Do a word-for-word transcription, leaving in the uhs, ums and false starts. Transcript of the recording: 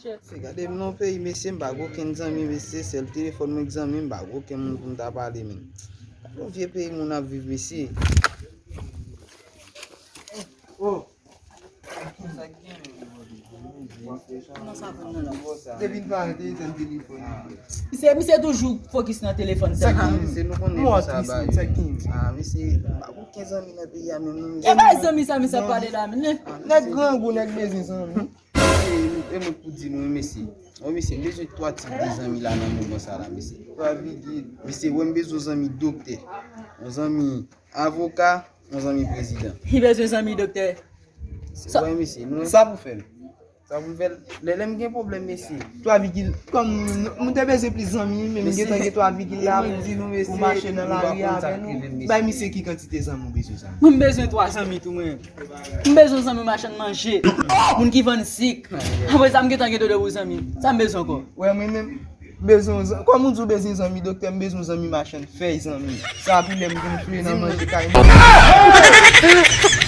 Se gade m nan peyi, mesye, m pa gen okenn zanmi, mesye, sèl telefòn mwen k zanmi, m pa gen okenn moun pou m ta pale, men. Gade yon vye peyi moun ap viv, mesye. Oh. Depi n pa rete etann telefòn. Misye, misye toujou fokis nan telefòn sèlman. Misye, nou konnen nou sa ba. Ah, misye, m pa gen okenn zanmi nan peyi a menm, non, misye. E bay zanmi sa, misye ap pale la, men. Nèg grangou, nèg bezwen zanmi. E, e mwen pou di nou, mesye. Wi, mesye, m bezwen twa tip de zanmi la nan moman sa la, mesye. Twa vigil. Mesye, wi, m bezwen zanmi doktè, yon zanmi avoka, yon zanmi prezidan. Li bezwen zanmi doktè. Wi, mesye, nou. Sa pou fè l. Sa pou fè l. Lè, lè m gen pwoblèm, mesye. Twa vigil. Kòm nou, nou te bezwen plis zanmi, men m gentan gen twa vigil la pou, pou mache nan lari avè nou. Bay misye ki kantite zanmi ou bezwen, zanmi. Mwen, m bezwen twa zanmi tou, mwen. M bezwen zanmi machann manje, moun ki vann sik. Apre sa, m gentan gen de lòt zanmi. Sa m bezwen ankò? Wè, mwen menm, bezwen zan-, kòm ou di w bezwen zanmi doktè, m bezwen zanmi machann fèy, zanmi. Sa pou lè m gonfle nan manje kay mwen.